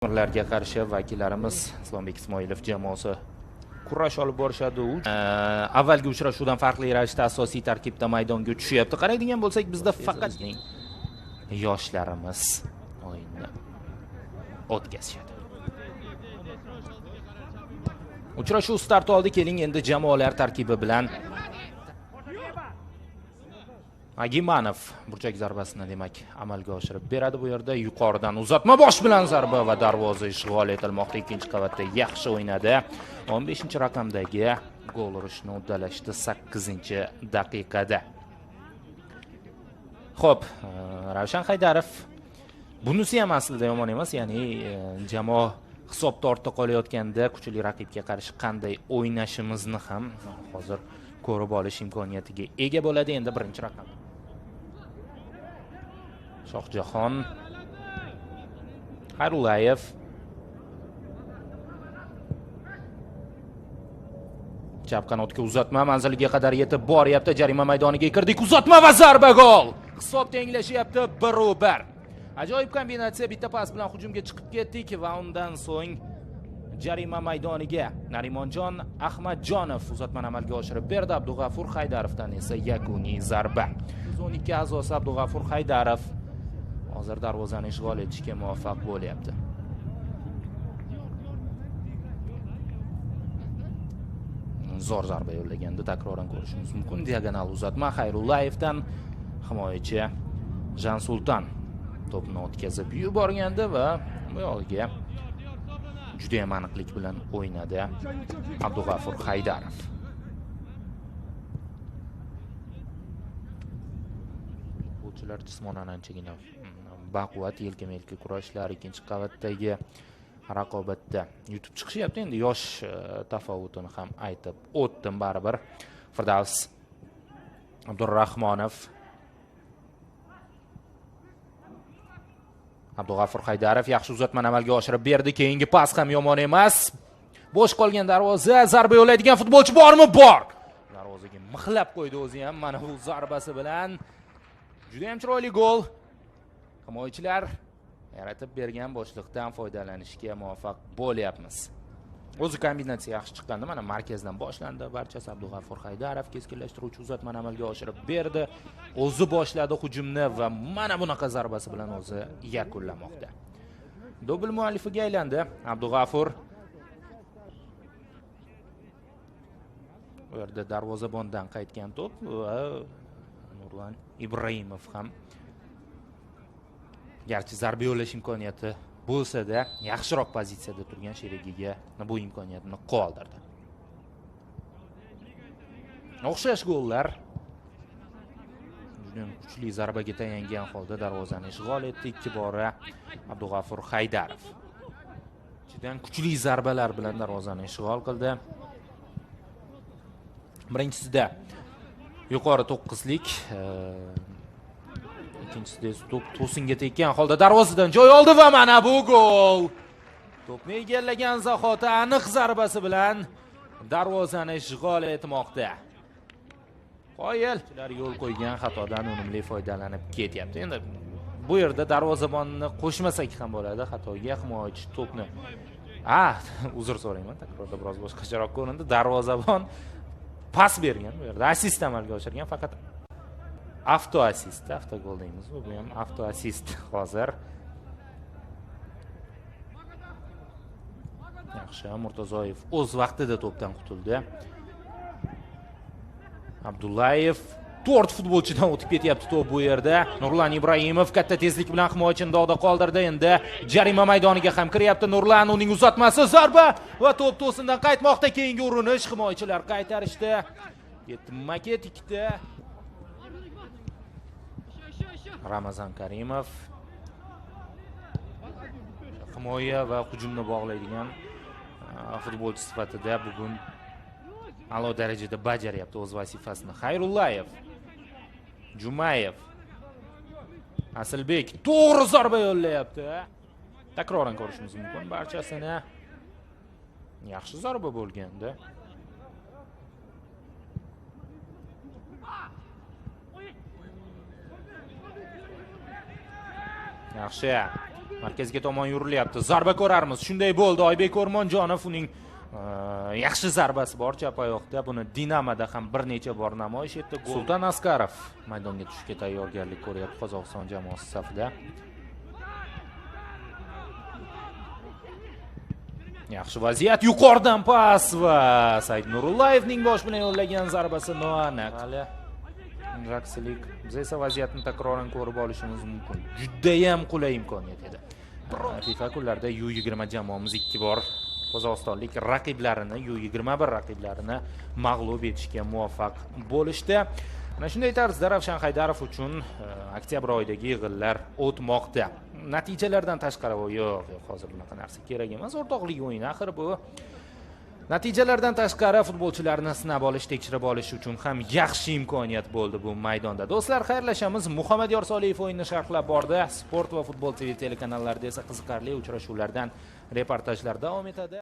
O'smirlarga qarshi vakillarimiz Islombek Ismoilov jamoasi kurash olib borishadi. Avvalgi uchrashuvdan farqli ravishda asosiy tarkibda maydonga tushyapti. Qaraydigan bo'lsak, bizda faqat yoshlarimiz o'yinni o'tkazishadi. Uchrashuv start oldi. Keling endi jamoalar tarkibi bilan Agimanov burchak zarbasini demak amalga oshirib beradi. Bu yerda yuqoridan uzatma, bosh bilan zarba va darvoza ishg'ol etilmoqda. Ikkinchi qavatda yaxshi o'ynadi. 15-raqamdagi gol urishni uddalashdi 8-daqiqada. Xo'p, Ravshan Haydarov bunisi ham aslida yomon emas, ya'ni jamoa hisobda ortda qolayotganda kuchli raqibga qarshi qanday o'ynashimizni ham hozir ko'rib olish imkoniyatiga ega bo'ladi. Endi birinchi raqam Shohjahon Xayrullayev. Chap qanotga uzatma, manziliga qadar yetib boryapti. Jarima maydoniga kirdik. Uzatma va zarba, gol! Hisob tenglashyapti 1-1. Ajoyib kombinatsiya, bitta pas bilan hujumga chiqib ketdik va undan so'ng jarima maydoniga Narimonjon Ahmadjonov uzatmani amalga oshirib berdi. Abdug'afur Haydarovdan esa yakuniy zarba. 112 a'zosi Abdug'afur Haydarov hozir darvozani ishg'ol etishga muvaffaq bo'lyapti. Zo'r zarba yo'llaganda takroran ko'rishimiz mumkin. Diagonal uzatma Xayrullayevdan himoyachi Jansultan to'pni o'tkazib yuborgandi va bu yo'lga juda ham aniqlik bilan o'ynadi Abdug'afur Haydarov. Futbolchilar jismonan anchagina baquvvat, yelkama-yelka kurashlar, ikkinchi qavatdagi raqobatda yutib chiqishyapti. Endi yosh tafovutini ham aytib o'tdim baribir. Firdavs Abdurrahmonov, Abdug'afur Haydarov yaxshi uzatmani amalga oshirib berdi. Keyingi pas ham yomon emas. Bo'sh qolgan darvoza, zarba yo'llaydigan futbolchi bormi? Bor. Darvozaga mixlab qo'ydi o'zi ham mana bu zarbasi bilan. Juda ham chiroyli gol. Himoyachilar yaratib bergan bo'shliqdan foydalanishga muvaffaq bo'lyapmiz. O'zi kombinatsiya yaxshi chiqqandi. Mana markazdan boshlandi barchasi. Abdug'afur Haydarov keskinlashtiruvchi uzatmani amalga oshirib berdi. O'zi boshladi hujumni va mana bunaqa zarbasi bilan o'zi yakunlamoqda. Dubl muallifiga aylandi Abdug'afur. Bu yerda darvozabondan qaytgan to'p va Nurlan Ibrahimov ham garchi zarba yo'llash imkoniyati bo'lsa-da, yaxshiroq pozitsiyada turgan sherigiga bu imkoniyatni qoldirdi. O'xshash gollar. Juda kuchli zarbaga tayangan holda darvozani ishg'ol etdi ikki bora Abdug'afur Haydarov. Juda kuchli zarbalar bilan darvozani ishg'ol qildi. Birinchisida yuqori to'qqizlik, ikkinchisida esa to'p to'singa tekkan holda darvozadan joy oldi va mana bu gol. To'pni egallagan zahoti aniq zarbasi bilan darvozani ishg'ol etmoqda. Qoyil yo'l qo'ygan xatodan unumli foydalanib ketyapti. Endi bu yerda darvozabonni qo'shmasak ham bo'ladi xatoga. Himoyachi to'pni uzr so'rayman, takrorda biroz boshqacharoq ko'rindi. Darvozabon pas bergan, bu yerda assist amalga oshirgan, faqat avto assist, avtogol deymiz, bu ham avto assist hozir. Yaxshi, Murtazoyev o'z vaqtida to'pdan qutuldi. Abdullayev 4 futbolchidan o'tib ketyapti to'p bu yerda. Nurlan Ibrahimov katta tezlik bilan himoyachini dog'da qoldirdi. Endi jarima maydoniga ham kiryapti Nurlan, uning uzatmasi, zarba va to'p to'sindan qaytmoqda. Keyingi urinish himoyachilar qaytarishdi. Ketma-ket ikkita. Ramazan Karimov himoya va hujumni bog'laydigan futbolchi sifatida bugun a'lo darajada bajaryapti o'z vazifasini. Xayrullayev, Jumayev, Asilbek to'g'ri zarba yo'llayapti. Takroran ko'rishimiz mumkin barchasini. Yaxshi zarba bo'lgandi. Yaxshi. Markazga tomon yurilyapti. Zarba ko'rarmiz. Shunday bo'ldi. Oybek O'rmonjonov, uning yaxshi zarbasi bor chap oyoqda. Buni Dinamoda ham bir necha bor namoyish etdi. Sultan Askarov maydonga tushishga tayyorgarlik ko'ryapti Qozog'iston jamoasi safida. Yaxshi vaziyat, yuqoridan pas va Said Nurullayevning bosh bilan yo'llagan zarbasi noaniq. Hali Jaksilik. Biz esa vaziyatni takroran ko'rib olishimiz mumkin. Judayam qulay imkoniyat edi. FIFA kunlarida U20 jamoamiz 2 bor qozog'istonlik raqiblarini, U21 raqiblarini mag'lub etishga muvaffaq bo'lishdi. Mana shunday tarzda Ravshan Haydarov uchun oktyabr oyidagi yig'inlar o'tmoqda. Natijalardan tashqari, yo'q, yo'q, hozir bunaqa narsa kerak emas. O'rtoqlik o'yini axir bu. Natijalardan tashqari futbolchilarni sinab olish, tekshirib olish uchun ham yaxshi imkoniyat bo'ldi bu maydonda. Do'stlar, xayrlashamiz. Muhammad Soliyev o'yinni sharhlab bordi. Sport va Futbol TV telekanallarida esa qiziqarli uchrashuvlardan reportajlar davom etadi.